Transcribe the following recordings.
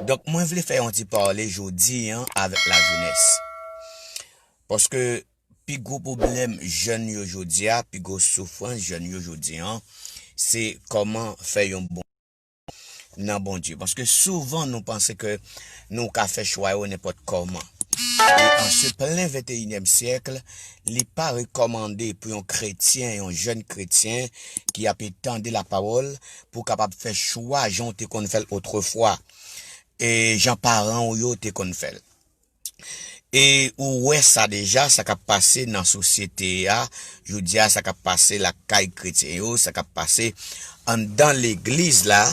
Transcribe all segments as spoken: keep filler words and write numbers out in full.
Donk, mwen vle fè yon ti pale jodi an avèk lajenès. Paske pi gwo pwoblèm jèn yo jodi a, pi gwo soufrans jèn yo jodi an, se kòman fè yon bon nan Bondye. Paske souvan nou panse ke nou ka fè chwa yo nenpòt kòman. E an se plen venteyinyèm syèk, li pa rekòmande pou yon kretyen, yon jèn kretyen ki ap tande lapawòl, pou w kapab fè chwa jan w te konn fè l otrefwa, e jan paran w yo te konn fè l. E ou wè sa deja, sa k ap pase nan sosyete a, jodi a, sa k ap pase lakay kretyen yo, sa k ap pase anndan legliz la.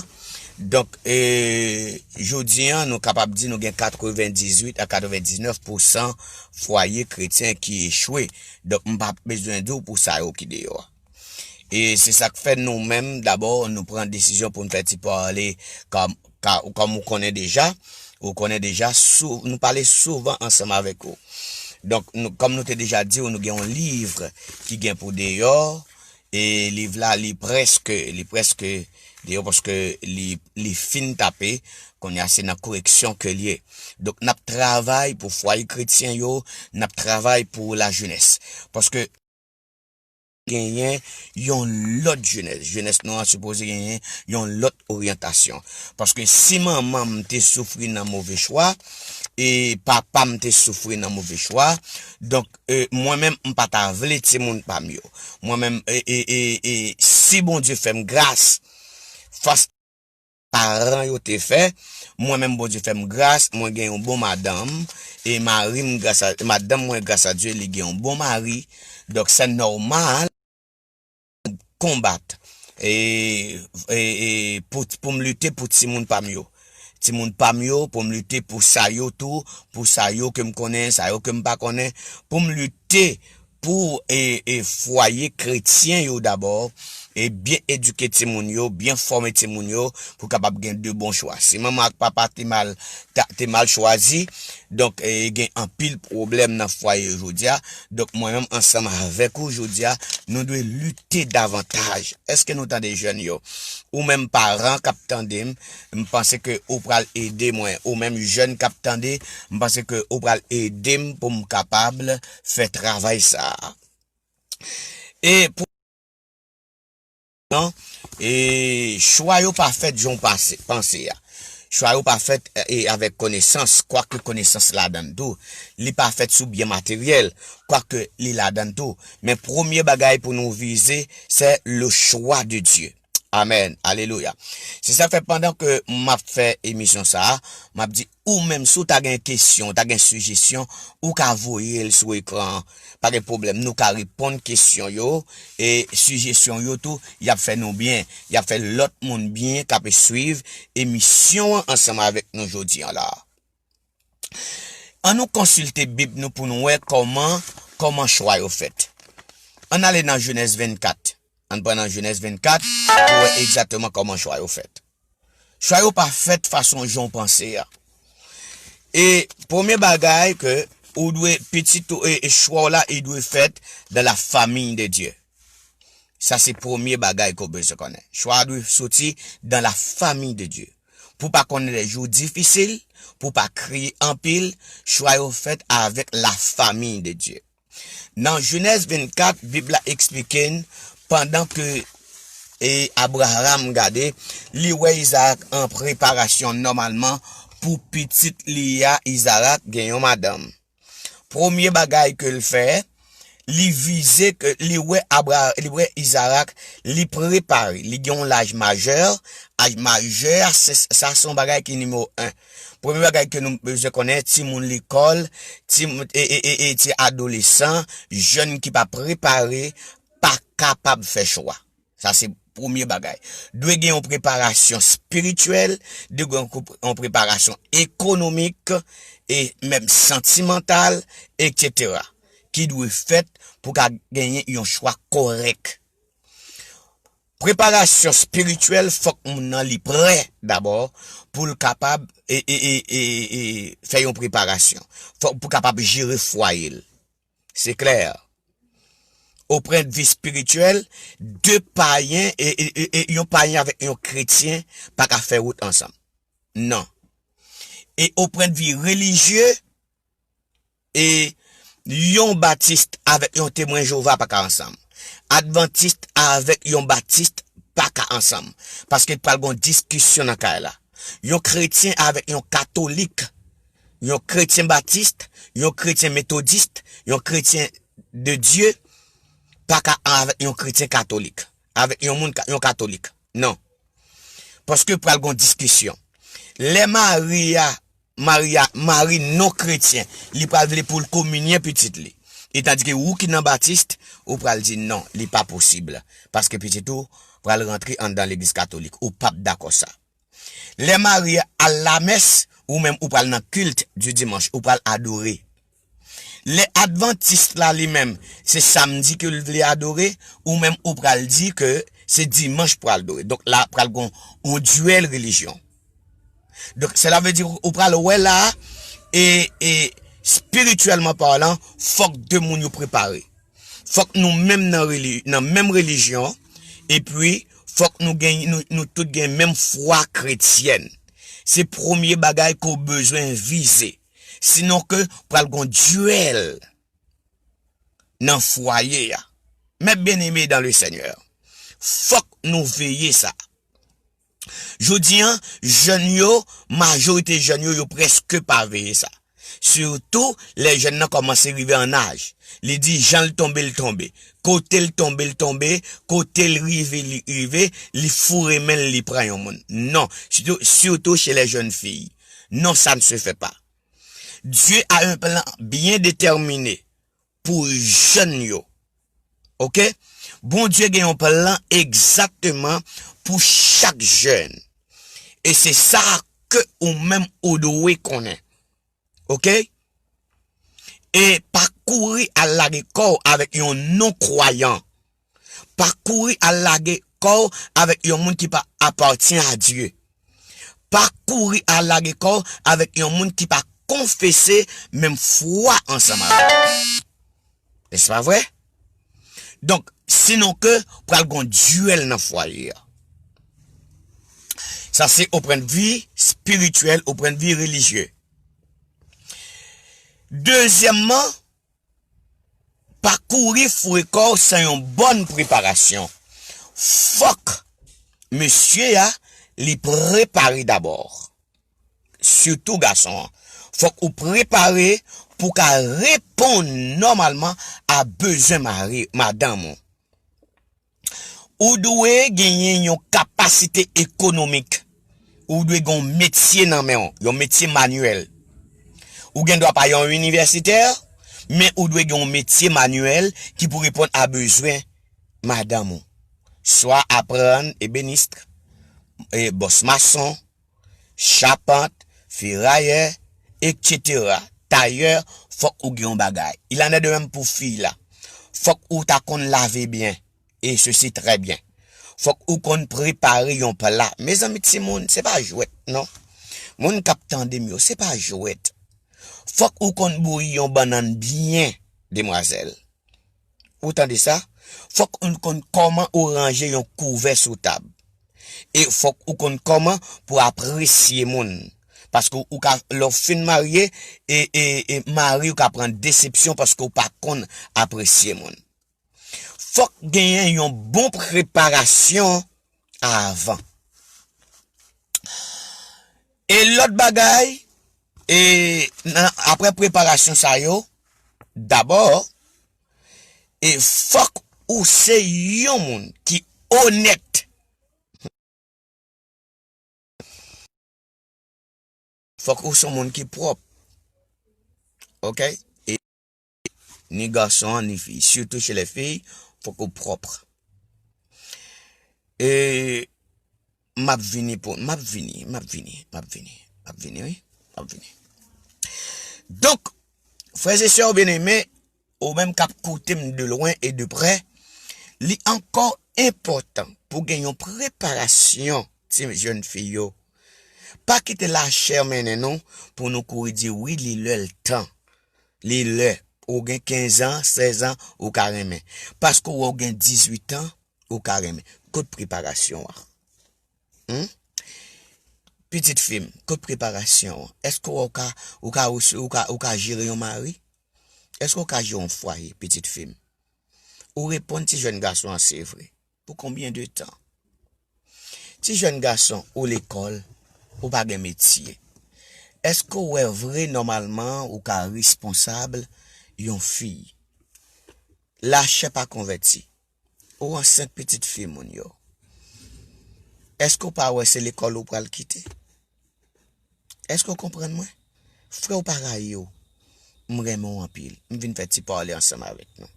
Donk, e, jodi a, nou kapab di nou gen katrevendizuit a katrevendiznèf pousan fwaye kretyen ki echwe. Donk, m pa bezwen di w pou sa yo ki deyò a. E se sa k fè nou menm, dabò, nou pran desizyon pou n fè ti pale kòm, ka, kòm ou konnen deja. Ou konnen deja, sou, nou pale souvan ansanm avèk ou. Donk, nou, kòm nou te deja di w, nou gen yon liv ki gen pou deyò. E liv la, li prèske, li prèske deyò paske li, li fin tape. Kounye a, se nan koreksyon ke l ye. Donk, n ap travay pou fwaye kretyen yo, n ap travay pou lajenès. Paske genyen yon lòt jenès. Jenès nou an sipoze genyen yon lòt oryantasyon. Paske si manman m te soufri nan move chwa, e papa m te soufri nan move chwa, donk, e, mwen menm, m pa ta vle timoun pa m yo. Mwen menm, e, e, e, e, si Bondye fè m gras, fas paran yo te fè. Mwen menm, Bondye fè m gras, mwen gen yon bon madanm, e mari m, gras a, madanm mwen, gras a Dye, li gen yon bon mari. Donk, se nòmal konbat, e, e, e pou, pou m lite pou timoun pa m yo. Timoun pa m yo, pou m lite pou sa yo tou, pou sa yo ke m konnen, sa yo ke m pa konnen, pou m lite pou, e, e, fwaye kretyen yo dabò, e byen edike timoun yo, byen fòme timoun yo, pou kapab gen de bon chwa. Si manman ak papa te mal, ta, te mal chwazi, donk, e, gen anpil pwoblèm nan fwaye yo jodi a. Donk, mwen menm ansanm avèk ou jodi a, nou dwe lite davantaj. Èske nou tande jèn yo? Ou menm paran k ap tande m, m panse ke ou pral ede mwen. Ou menm jèn k ap tande, m panse ke ou pral ede m pou m kapab fè travay sa a. E pou non, e chwa yo pa fèt jan w pase, panse a. Chwa yo pa fèt, e, avèk konesans, kwake konesans ladan l tou. Li pa fèt sou byen materyèl, kwake li ladan l tou. Men premye bagay pou nou vize, c'est le choix de Dieu. Amèn. Alelouya. Se sa k fè pandan ke m ap fè emisyon sa a, m ap di ou menm si w ta gen kesyon, w ta gen sijesyon, ou ka voye l sou ekran an. Pa gen pwoblèm, nou ka reponn kesyon yo e sijesyon yo tou, y ap fè nou byen, y ap fè lòt moun byen k ap swiv emisyon an ansanm avèk nou jodi an la. An nou konsilte Bib nou pou nou wè kòman, kòman chwa yo fèt. Ann ale nan Jenèz vennkat. Ann pran nan Jenèz vennkat pou wè egzakteman kòman chwa yo fèt. Chwa yo pa fèt fason jan w panse a. E premye bagay ke ou dwe, pitit ou, e, e chwa w la, e dwe fèt dans la famille de Dieu. Sa se premye bagay ke w bezwen konnen. Chwa a dwe soti dans la famille de Dieu. Pou w pa konnen lè jou difisil, pou w pa kriye anpil, chwa yo fèt avèk la famille de Dieu. Nan Jenèz vennkat, Bib la eksplike n, pandan ke, e, Abraram gade, li wè Izarak an preparasyon nòmalman pou pitit li a, Izarak gen yon madanm. Premye bagay ke l fè, li vize ke li wè Abra-, li wè Izarak, li prepare, li gen yon laj majè, laj majè a, se, sa se yon bagay ki nimewo en. Premye bagay ke nou bezwen konnen, timoun lekòl, timoun, e, e, e, e, ti adolesan, jèn ki pa prepare, pa kapab fè chwa. Sa se premye bagay. Dwe gen yon preparasyon espirityèl, dwe gen yon, yon preparasyon ekonomik, e menm santimantal, etsetera, ki dwe fèt pou ka genyen yon chwa kòrèk. Preparasyon espirityèl, fòk moun nan li prè dabò pou l kapab, e, e, e, e, e, fè yon preparasyon. Fòk pou kapab jere fwaye l. Se klè. O pwendvi espirityèl, de payen, e, e, e, e, yon payen avèk yon kretyen pa ka fè wout ansanm. Non. E o pwennvi relijye, e yon batis avèk yon Temwen Jewova pa ka ansanm. Advantis avèk yon batis pa ka ansanm. Paske pral gon diskisyon nan kay la. Yon kretyen avèk yon katolik, yon kretyen batis, yon kretyen metodis, yon kretyen de Dye pa ka avèk yon kretyen katolik, avèk yon moun ka- yon katolik. Non. Paske pral gon diskisyon. Lè Mari a, Mari a, Mari non kretyen, li pral vle pou l kominye pitit li. E tandike ou ki nan batis, ou pral di non, li pa posib. Paske pitit ou pral rantre anndan legliz katolik. Ou p ap dakò sa. Lè Mari al lamès, ou menm ou pral nan kilt di dimanch, ou pral adore. Lè advantis la li menm, se samdi ke l vle adore, ou menm ou pral di ke se dimanch pou adore. Donk la pral gon yon dyèl relijyon. Donk sela vle di ou pral wè la, e, e espirityèlman palan, fòk de moun yo prepare. Fòk nou menm nan, reli, nan menm relijyon, epi fòk nou gen, nou, nou tout gen menm fwa kretyèn. Se premye bagay ke w bezwen vize. Sinon ke pral gon dyèl nan fwaye a. Mes bien-aimés dans le Seigneur, fòk nou veye sa. Jodi an, jèn yo, majorite jèn yo, yo prèske pa veye sa. Sitou lè jèn nan kòmanse rive an aj. Li di jan l tonbe, l tonbe. Kote l tonbe, l tonbe. Kote l rive, li rive. Li foure men l, li pran yon moun. Non. Sitou, sitou chez les jeunes filles. Non, ça ne se fait pas. Dieu a un plan bien déterminé pou jèn yo. Oke? Bondye gen yon plan egzakteman pou chak jèn. E se sa ke ou menm ou dwe konnen. Oke? E pa kouri al lage kò w avèk yon non-kwayan. Pa kouri al lage kò w avèk yon moun ki pa apatyen a Dye. Pa kouri al lage kò w avèk yon moun ki pa konfese menm fwa ansanm avè w. N'est-ce pas vrai? Donk, sinon ke pral gon dyèl nan fwaye a. Sa se o pwennvi espirityèl, o pwennvi relijye. Dezyèmman, pa kouri foure kò w san yon bòn preparasyon. Fòk mesye a, li prepare dabò. Sitou gason an. Fòk ou prepare pou w ka reponn nòmalman a bezwen mari, madanm ou. Ou dwe genyen yon kapasite ekonomik. Ou dwe gen yon metye nan men w, yon metye manyèl. Ou gen dwa pa yon inivèsitè, men ou dwe gen yon metye manyèl ki pou reponn a bezwen madanm ou. Swa aprann ebenist, e, bòs mason, chapant, ferayè, etsetera, tayè, fòk ou gen yon bagay. Il en est de même pou fi la. Fòk ou ta konn lave byen. E sesi trè byen. Fòk ou konn prepare yon pla. Mezanmi, timoun, se pa jwèt, non. Moun k ap tande m yo, se pa jwèt. Fòk ou konn bouyi yon bannann byen, demwazèl. Ou tande sa? Fòk ou konn kòman ou ranje yon kouvè sou tab. E fòk ou konn kòman pou apresye moun. Paske ou ka, lè w fin marye, e, e, e mari w ka pran desepsyon paske w pa konn apresye moun. Fòk genyen yon bon preparasyon avan. E lòt bagay, e nan, apre preparasyon sa yo, dabò, e fòk ou se yon moun ki onèt. Fòk ou se yon moun ki pwòp. Oke? E ni gason an, ni fi. Sitou chez les filles, fòk ou pwòp. E m ap vini pou, m ap vini, m ap vini, m ap vini, m ap vini, wi, m ap vini. Donk, frè e sè byeneme, ou menm k ap koute m de lwen e de prè, li ankò enpòtan pou gen yon preparasyon, ti jèn fi yo. Pa kite lachè mennen nou pou nou kouri di wi, li lè l tan. Li lè. Ou gen kenz an, sèz an, ou ka renmen. Paske w gen dizuit an, ou ka renmen. Kot preparasyon an? Hmm? Pitit fi m, kot preparasyon an? Èske w ka, ou ka, ou ka, ou ka jere yon mari? Èske w ka jere yon fwaye, pitit fi m? Ou reponn ti jèn gason an, se vre. Pou konbyen de tan? Ti jèn gason, ou lekòl, ou pa gen metye. Èske w wè vre nòmalman ou ka responsab yon fi? Lachè pa konvèti. Ou ansent pitit fi moun yo. Èske w pa wè se lekòl ou pral kite? Èske w konprann mwen? Frè, w pa rayi w. M renmen w anpil. M vin fè ti pale ansanm avèk nou.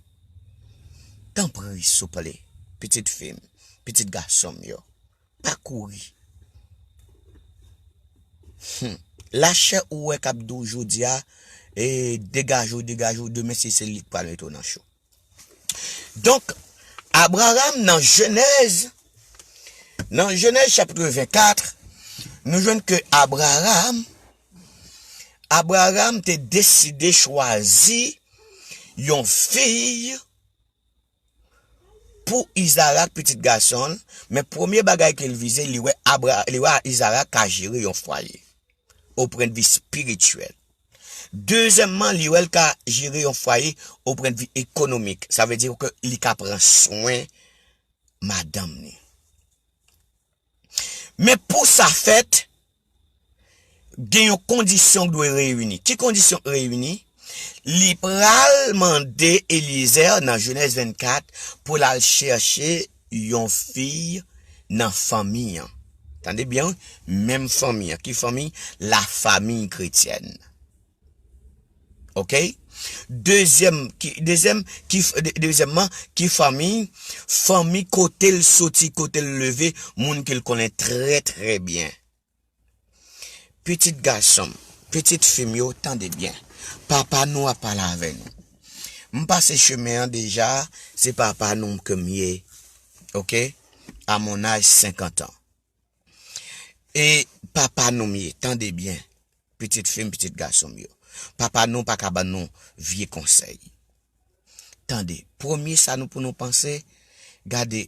Tanpri, souple, pitit fi m, pitit gason m yo, pa kouri. Hmm. Lachè ou wè k ap di w jodi a, e, degaje w, degaje w, demen se, se li k pral mete w nan cho. Donk, Abraram nan Jenèz, nan Jenèz chapit vennkat, nou jwenn ke Abraram, Abraram te deside chwazi yon fi pou Izarak, pitit gason l, men premye bagay ke l vize, li wè Abra-, li wè Izarak ka jere yon fwaye, o pwennvi espirityèl. Dezyèmman, li wè l ka jere yon fwaye o pwennvi ekonomik. Sa vle di ke li ka pran swen madanm li. Men pou sa fèt, gen yon kondisyon ki dwe reyini. Ki kondisyon k reyini? Li pral mande Elyezè nan Jenèz vennkat pou l al chèche yon fi nan fanmi an. Tande byen, wi, menm fanmi an. Ki fanmi? Lafanmi kretyèn. Oke? Dezyèm, ki, dezyèm, ki, de-, dezyèmman, ki fanmi? Fanmi kote l soti, kote l leve, moun ke l konnen trè, trè byen. Pitit gason m, pitit fi m yo, tande byen. Papa nou ap pale avè nou. M pase chemen an deja, se papa nou ke m ye. Oke? A mon âge, senkant an. E papa nou m ye, tande byen, pitit fi m, pitit gason m yo. Papa nou pa ka ban nou vye konsèy. Tande, premye sa nou pou nou panse, gade,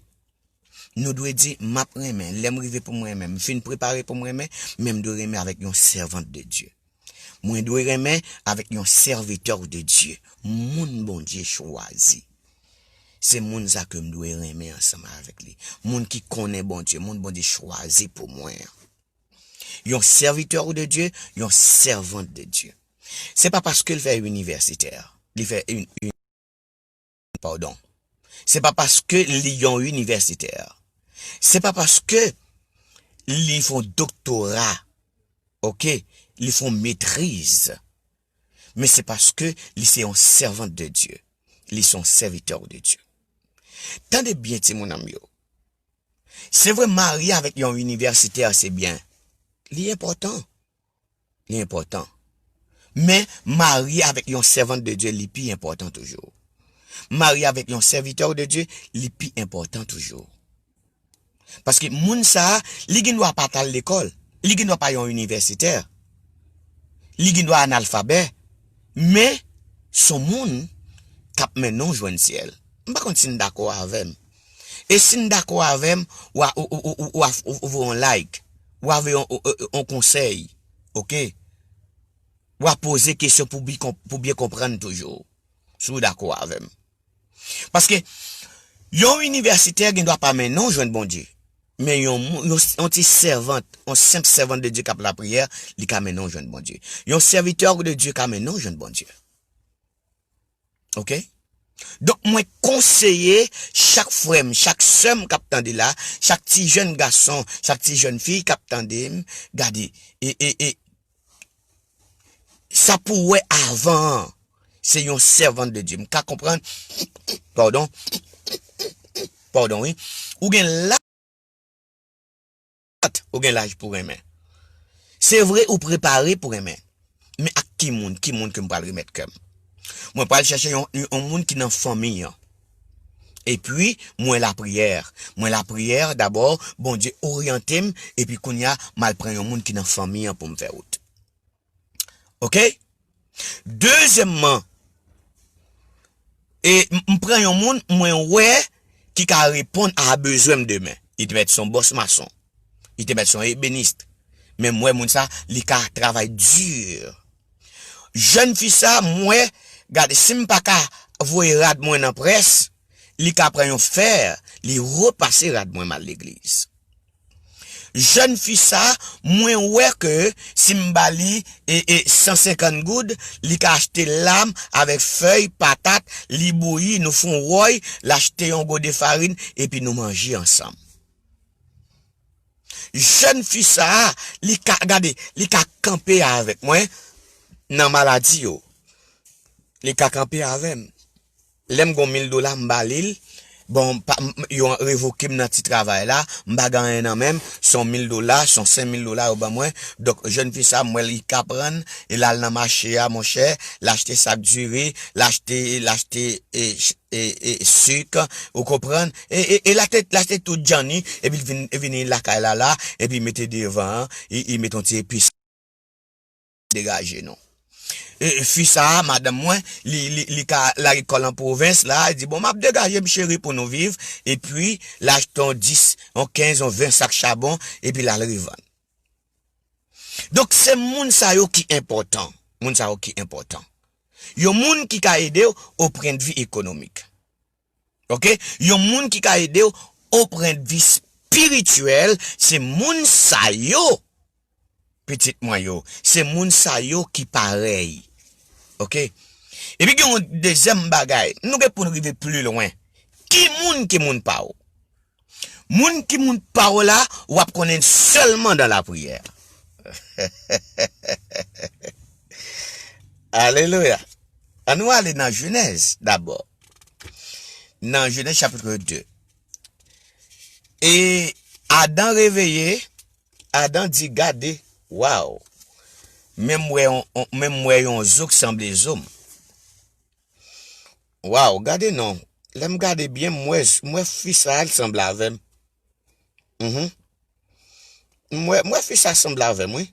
nou dwe di, "M ap renmen, lè m rive pou m renmen, m fin prepare pou m renmen, men m dwe renmen avèk yon sèvant de Dye." Mwen dwe renmen avèk yon sèvitè de Dye, moun Bondye chwazi. Se moun sa ke m dwe renmen ansanm avèk li. Moun ki konnen Bondye, moun Bondye chwazi pou mwen an. Yon sèvitè de Dye, yon sèvant de Dye. Se pa paske l fè inivèsitè, li fè in, in, padon. Se pa paske li yon inivèsitè. Se pa paske li fè yon doktora, oke, li fè yon metriz. Men se paske li se yon sèvant de Dye. Li se yon sèvitè de Dye. Tande byen, timoun an m yo. Se vre, marye avèk yon inivèsitè, se byen. Li enpòtan. Li enpòtan. Men, marye avèk yon sèvant de Dye, li pi enpòtan toujou. Marye avèk yon sèvitè de Dye, li pi enpòtan toujou. Paske moun sa a, li gen dwa pa t al lekòl. Li gen dwa pa yon inivèsitè. Li gen dwa analfabè. Men, se yon moun k ap mennen w jwenn syèl. M pa konn si n dakò avè m. E si n dakò avè m, w a, w, w voye yon like. W a voye yon, yon, yon konsèy. Oke? W a poze kesyon pou byen konp-, pou byen konprann toujou. Si w dakò avè m. Paske yon inivèsitè gen dwa pa mennen w jwenn Bondye. Men yon, yon, yon ti sèvant, yon senp sèvant de Dye k ap lapriyè, li ka mennen w jwenn Bondye. Yon sèvitè de Dye ka mennen w jwenn Bondye. Oke? Donk, mwen konseye chak frè m, chak sè m k ap tande la, chak ti jèn gason, chak ti jèn fi k ap tande m, gade, e, e, e, sa pou w wè avan an, se yon sèvant de Dye. M ka konprann, padon, padon, wi. Ou gen laj, ou gen laj pou renmen. Se vre, ou prepare pou renmen. Men ak ki moun, ki moun ke m pral remèt kè m? Mwen pral chèche yon, yon moun ki nan fanmi an. Epi, mwen lapriyè. Mwen lapriyè, dabò, Bondye oryante m, epi kounye a, m al pran yon moun ki nan fanmi an pou m fè wout. Oke? Dezyèmman, e m, m pran yon moun, mwen wè, ki ka reponn a bezwen m demen. Li te mèt se yon bòs mason. Li te mèt se yon ebenis. Men m wè moun sa, li ka travay di. Jèn fi sa, m wè, gade, si m pa ka voye rad mwen nan près, li ka pran yon fè, li repase rad mwen m al legliz. Jèn fi sa, mwen wè ke si m ba li e, e, san senkant goud, li ka achte lam avèk fèy, patat, li bouyi, nou fè yon wòy, l achte yon gode farin, epi nou manje ansanm. Jèn fi sa, li ka, gade, li ka kanpe avèk mwen nan maladi yo. Li ka kanpe avè m. Lè m gon mil dola, m ba li l. Bon, pa, m, yo revoke m nan ti travay la. M pa gen anyen nan men m. Se yon mil dola, se yon senk mil dola yo ban mwen. Donk, jèn fi sa, m wè li ka pran, e l al nan mache a, monchè. L achte sak diri, l achte, l achte, e, ch-, e, e, sik, ou konprann? E, e, e l achte, l achte tout djanni, epi l vin, vini lakay la la, epi mete devan an, li, li mete yon ti epis. Degaje nou. E, fi sa a, madanm mwen, li, li, li ka lage kò l an pwovens la, li di, "Bon, m ap degaje m, cheri, pou nou viv, epi l achte yon dis, yon kenz, yon ven sak chabon, epi l al revann." Donk, se moun sa yo ki enpòtan. Moun sa yo ki enpòtan. Yon moun ki ka ede w o pwendvi ekonomik. Oke? Yon moun ki ka ede w o pwendvi espirityèl, se moun sa yo, pitit mwen yo, se moun sa yo ki parèy. Oke? Epi gen yon dezyèm bagay, nou gen pou n rive pli lwen. Ki moun ki moun pa w? Moun ki moun pa w la, w ap konnen sèlman dan lapriyè. Alelouya. Ann nou ale nan Jenèz dabò. Nan Jenèz chapit de. E Adan reveye, Adan di, "Gade, waw, men m wè yon, yon, men m wè yon zo k sanble zo m." Waw, gade non. Lè m gade byen, m wè, m wè fi sa a, l sanble avè m. Mhm. M wè, m wè fi sa a sanble avè m, wi.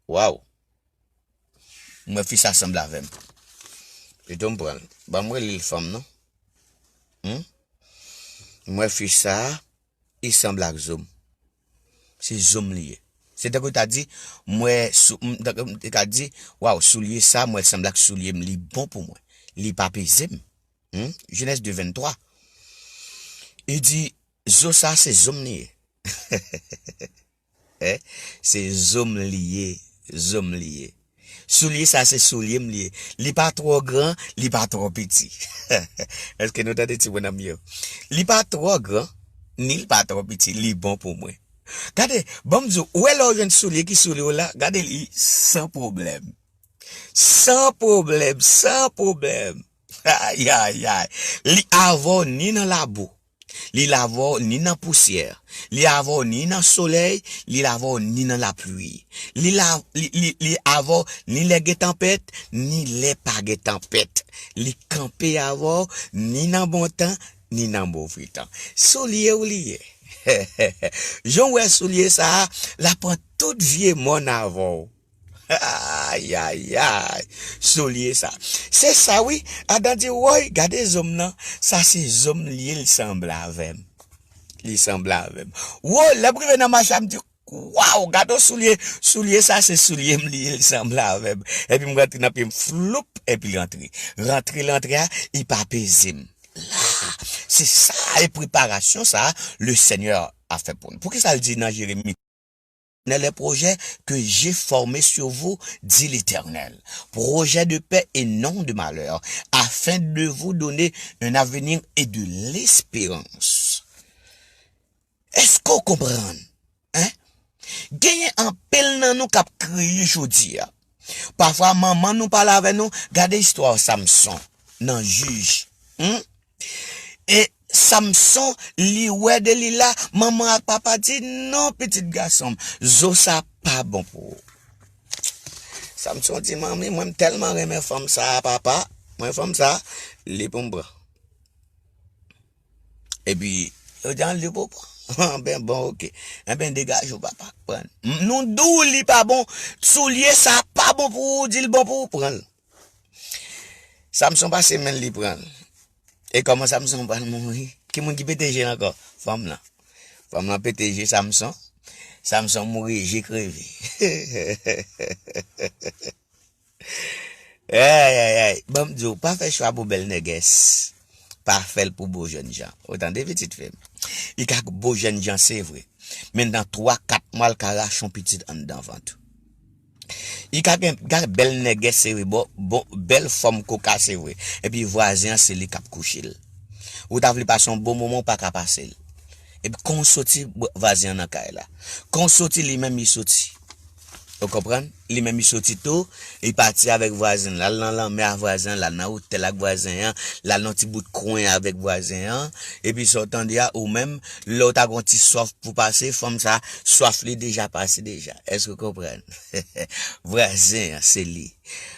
Waw. M wè fi sa a sanble avè m. Pito m pran l. Ban m rele l fanm, non. Hmm? M wè fi sa a, li sanble ak zo m. Se zo m li ye. Se tankou ta di, m wè sou, m, tankou m te ka di, waw, soulye sa, m wè l sanble ak soulye m, li bon pou mwen. Li pa peze m. Hmm? Jenèz de venntwa. Li di, zo sa, se zo m li ye. Eh, se zo m li ye, zo m li ye. Soulye sa, se soulye m li ye. Li pa twò gran, li pa twò piti. Èske nou tande ti bonòm yo? Li pa twò gran, ni li pa twò piti, li bon pou mwen. Gade, ban m di w, ou wè lè w jwenn soulye ki soulye w la, gade li san pwoblèm. San pwoblèm, san pwoblèm. Ay, ay, ay. Li avè w ni nan labou. Li avè w ni nan pousyè. Li avè w ni nan solèy, li avè w ni nan lapli. Li la, li, li, li avè w ni lè gen tanpèt, ni lè pa gen tanpèt. Li kanpe avè w ni nan bon tan, ni nan move tan. Soulye w li ye. Jan w wè soulye sa a, l ap pran tout vye mòn avè w. Ay, ay, ay. Soulye sa. Se sa, wi. Adan di, woy, gade zo m nan. Sa se zo m li ye, li sanble avè m. Li sanble avè m. Wo, lè m rive nan mache a, m di, waw, gade yon soulye. Soulye sa, se soulye m li ye, li sanble avè m. Epi m rantre nan pye m, floup, epi l rantre. Rantre l rantre a, li pa peze m. La, se sa, e preparasyon sa, le Seigneur a fè pou nou. Poukisa l di nan Jeremi? N'est les projets que j'ai formés sur vous, dit l'Éternel. Projets de paix et non de malheur, afin de vous donner un avenir et de l'espérance. Èske w konprann? Hein? Genyen anpil nan nou k ap kriye jodi a. Pafwa, manman nou pale avè nou, gade istwa Samson nan Jij. Hmm? E Samson, li wè Delila, manman ak papa di, "Non, pitit gason m, zo sa pa bon pou ou." Samson di, "Manmi, mwen m tèlman renmen fanm sa a, papa, mwen fanm sa a, li pou m pran." Epi, yo di, "An, li pou pran." Anben, bon, oke. Enben, degaje w, papa, pran l. M, nou di w li pa bon, soulye sa pa bon pou ou, di l bon pou ou, pran l. Samson pase men l, li pran l. E kòman Samson pral mouri? Ki moun ki pete je l ankò? Fanm lan. Fanm lan pete je Samson. Samson mouri, je kreve. Ay, ay, ay. Ban m di w, pa fè chwa pou bèl nègès. Pa fè l pou bo jènjan. Ou tande, pitit fi m? Li ka bo jènjan, se vre. Men nan twa, kat mwa, l ka rache yon pitit anndan vant ou. Li ka gen, ka bèl nègès, se vre, bon, bon, bèl fòm koka, se vre. Epi vwazen an, se li k ap kouche l. Ou ta vle pase yon bon moman, ou pa ka pase l. Epi kon w soti, vwazen an nan kay la. Kon w soti, li menm li soti. Ou konprann? Li menm li soti tou, li pati avèk vwazen l. L al nan lanmè a vwazen an, l al nan otèl ak vwazen an, l al nan ti bout kwen avèk vwazen an. Epi sa w tande a, ou menm, lè w ta gon ti swaf pou pase, fanm sa, swaf li deja pase deja. Èske w konprann? Vwazen an, se li.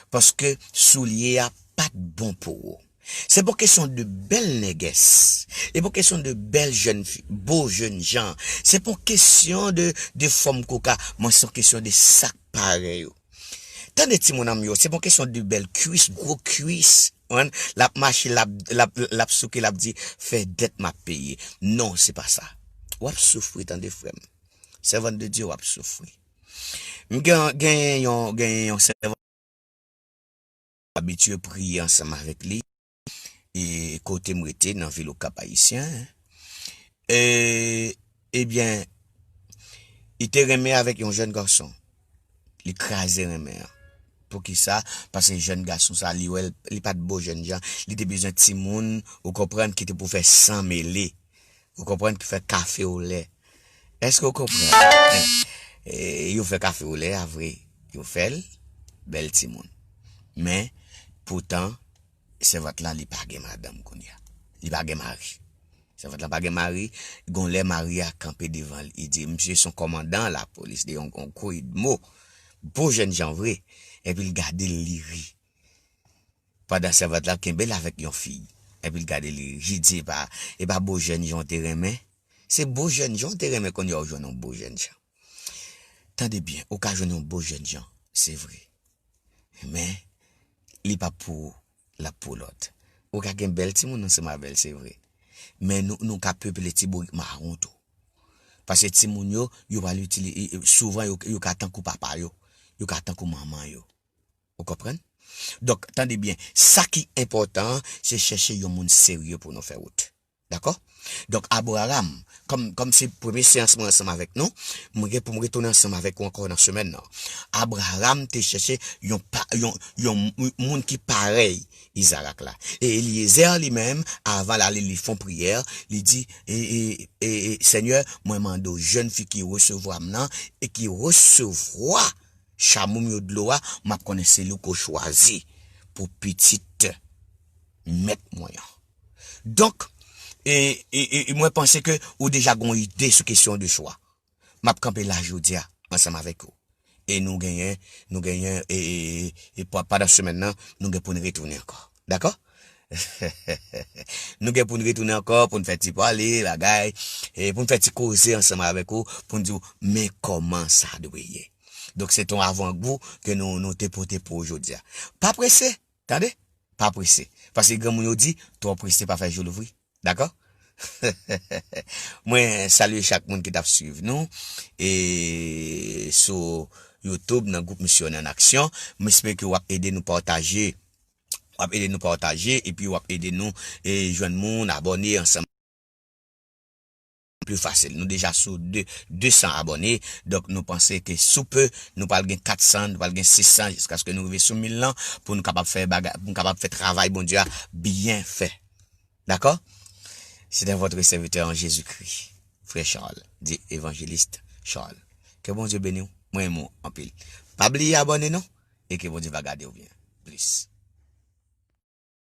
Paske soulye a pa t bon pou ou. Se pa kesyon de bèl nègès. Se pa kesyon de bèl jèn fi, bo jènjan. Se pa kesyon de, de fòm koka. Mwen, se yon kesyon de sa k parèy ou. Tande timoun an m yo, se pa kesyon de bèl kwis, gwo kwis. Konprann? L ap mache, l ap, l ap, l ap souke, l ap di, fè dèt m ap peye. Non, se pa sa. W ap soufri, tande frè m. Sèvant de Dye, w ap soufri. M gen, genyen yon, genyen yon sèvant abitye priye ansanm avèk li, e kote m rete nan vil Okap Ayisyen, e, ebyen, li te renmen avèk yon jèn gason. Li kraze renmen an. Poukisa? Paske jèn gason sa, li wè l, li pa t bo jènjan, li te bezwen timoun, ou konprann, ki te pou fè san mele. Ou konprann, ki fè kafe olè. Èske w konprann? E, yo fè kafe olè a vre. Yo fè l, bèl timoun. Men, poutan, sèvant la, li pa gen madanm kounye a. Li pa gen mari. Sèvant la pa gen mari. Gon lè mari a kanpe devan l, li di, misye se yon kòmandan lapolis, de yon, yon koyidmo. Bo jènjan vre. Epi l gade l, li ri. Pandan sèvant la kenbe l avèk yon fi. Epi l gade li, li di, epa, epa bo jènjan w te renmen? Se bo jènjan w te renmen, kounye a w jwenn yon bo jènjan. Tande byen, ou ka jwenn yon bo jènjan, se vre. Men, li pa pou ou, l ap pou lòt. Ou ka gen bèl timoun ansanm avè l, se vre. Men nou, nou ka peple ti bourik mawon tou. Paske timoun yo, yo pral itili-, e, e, souvan yo, yo ka tankou papa yo, yo ka tankou manman yo. Ou konprann? Donk, tande byen, sa ki enpòtan an, se chèche yon moun serye pou nou fè wout. Dakò? Donk, Abraram, kòm, kòm se premye seyans mwen ansanm avèk nou, mwen gen pou m retounen ansanm avèk ou ankò nan semèn nan. Abraram te chèche yon pa-, yon, yon mou-, moun ki parèy Izarak la. E Eliezer li menm, avan l ale, li fè yon priyè, li di, e, e, e, e, Senyè, mwen mande w, jèn fi ki resevwa m nan, e ki resevwa chamou m yo dlo a, m ap konnen se li w ko chwazi pou pitit mèt mwen an. Donk, e, e, e, e mwen panse ke ou deja gon ide sou kesyon de chwa. M ap kanpe la jodi a, ansanm avèk ou. E nou genyen, nou genyen, e, e, e, e pa-, pandan semèn nan, nou gen pou n retounen ankò. Dakò? Nou gen pou n retounen ankò, pou n fè ti pale, bagay, e pou n fè ti koze ansanm avèk ou, pou n di w, men kòman sa dwe ye. Donk, se t on avangou ke nou, nou te pote pou ou jodi a. Pa prese, tande? Pa prese. Paske granmoun yo di, twò prese pa fè jou louvri. Dakò? Mwen salye chak moun ki t ap swiv nou, e sou YouTube, nan gwoup Misyonè an Aksyon. M espere ke w ap ede nou pataje. W ap ede nou pataje, epi w ap ede nou, e, jwenn moun, abòne ansanm. Pli fasil. Nou deja sou de, de san abòne. Donk, nou panse ke sou pe, nou pral gen kat san, nou pral gen sis san, jiskaske nou rive sou mil lan, pou nou kapab fè bagay, pou nou kapab fè travay Bondye a byen fè. Dakò? C'était votre serviteur en Jésus-Christ, frè Charles, di Evangelist Charles. Ke Bondye beni w. Mwen renmen w anpil. Pa bliye abòne non, e ke Bondye va gade w byen. Plis.